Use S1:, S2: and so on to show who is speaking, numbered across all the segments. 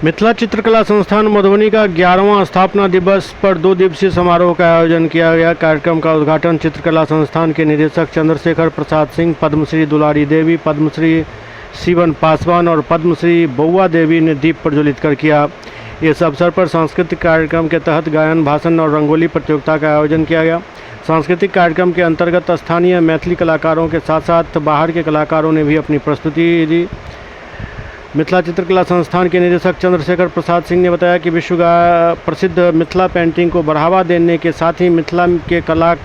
S1: मिथिला चित्रकला संस्थान मधुबनी का 11वां स्थापना दिवस पर 2 दिवसीय समारोह का आयोजन किया गया। कार्यक्रम का उद्घाटन चित्रकला संस्थान के निदेशक चंद्रशेखर प्रसाद सिंह, पद्मश्री दुलारी देवी, पद्मश्री शिवन पासवान और पद्मश्री बउआ देवी ने दीप प्रज्वलित कर किया। इस अवसर पर सांस्कृतिक कार्यक्रम के तहत गायन, भाषण और रंगोली प्रतियोगिता का आयोजन किया गया। सांस्कृतिक कार्यक्रम के अंतर्गत स्थानीय मैथिली कलाकारों के साथ साथ बाहर के कलाकारों ने भी अपनी प्रस्तुति दी। मिथिला चित्रकला संस्थान के निदेशक चंद्रशेखर प्रसाद सिंह ने बताया कि विश्व का प्रसिद्ध मिथिला पेंटिंग को बढ़ावा देने के साथ ही मिथिला के कला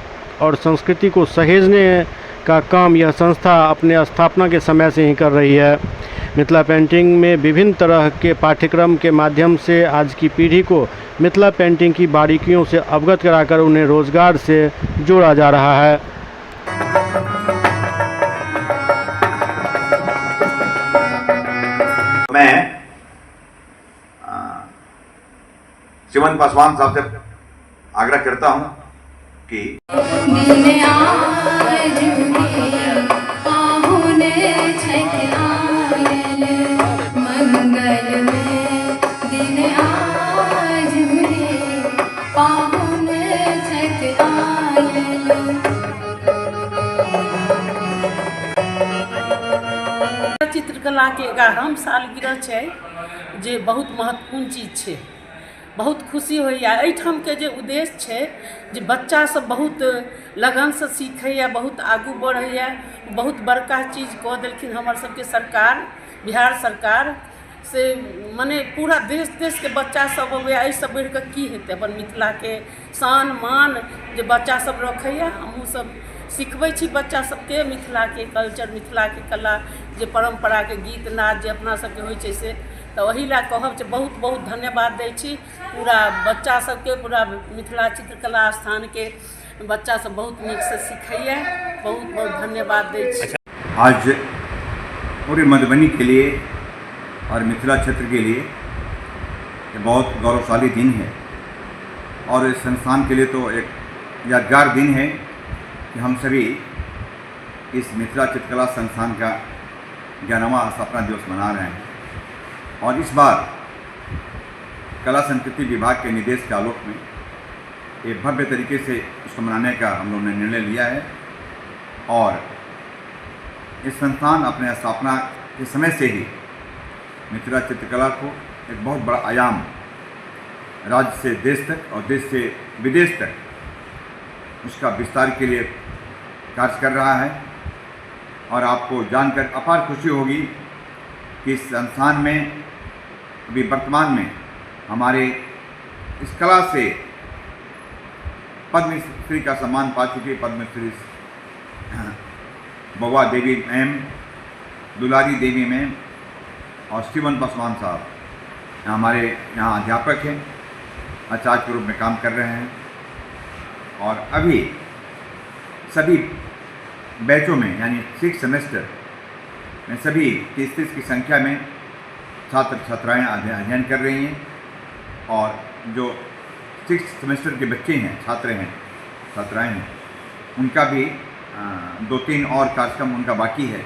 S1: और संस्कृति को सहेजने का काम यह संस्था अपने स्थापना के समय से ही कर रही है। मिथिला पेंटिंग में विभिन्न तरह के पाठ्यक्रम के माध्यम से आज की पीढ़ी को मिथिला पेंटिंग की बारीकियों से अवगत कराकर उन्हें रोजगार से जोड़ा जा रहा है।
S2: मैं शिवन पासवान साहब से आग्रह करता हूं कि
S3: चित्रकलाके 11म सालगिरह छै, जे बहुत महत्वपूर्ण चीज छै। बहुत खुशी होइए। एहिठामके जे उद्देश्य छै जे बच्चा सब बहुत लगनसँ सीखैए, बहुत आगू बढ़ैए, बहुत बड़का चीज कऽ देलखिन हमर सबके सरकार, बिहार सरकार से मने पूरा देश देशके बच्चा सब अबैए। एहिसँ बढ़िकऽ की हेतै? अपन मिथिलाके शान मान जे बच्चा सब रखैए। हमहूँ सब सिखबै छी बच्चा सबके मिथिलाके कल्चर, मिथिलाके कला, जे परम्पराके गीत नाद जे अपना सबके होइ छै से। तऽ ओहि लए कहब जे बहुत बहुत धन्यवाद दै छी पूरा बच्चा सबके, पूरा मिथिला चित्रकला स्थानके बच्चा सब बहुत नीकसँ सिखैए। बहुत बहुत धन्यवाद दै छी।
S2: आज पूरे मधुबनी के लिए और मिथिला क्षेत्र के लिए ये बहुत गौरवशाली दिन है और इस संस्थान के लिए तो एक यादगार दिन है कि हम सभी इस मिथिला चित्रकला संस्थान का 11वां स्थापना दिवस मना रहे हैं। और इस बार कला संस्कृति विभाग के निर्देश के आलोक में एक भव्य तरीके से इसको मनाने का हम लोगों ने निर्णय लिया है। और इस संस्थान अपने स्थापना के समय से ही मिथिला चित्रकला को एक बहुत बड़ा आयाम राज्य से देश तक और देश से विदेश तक उसका विस्तार के लिए कार्य कर रहा है। और आपको जानकर अपार खुशी होगी कि इस संस्थान में अभी वर्तमान में हमारे इस कला से पद्मश्री का सम्मान पा चुके पद्मश्री बउआ देवी मैम, दुलारी देवी मैम और शिवन पासवान साहब हमारे यहाँ अध्यापक हैं, आचार्य के रूप में काम कर रहे हैं। और अभी सभी बैचों में यानी 6 सेमेस्टर में सभी 30-30 की संख्या में छात्र छात्राएँ अध्ययन कर रही हैं। और जो 6 सेमेस्टर के बच्चे हैं, छात्र हैं, छात्राएँ हैं, उनका भी 2-3 और कार्यक्रम उनका बाकी है।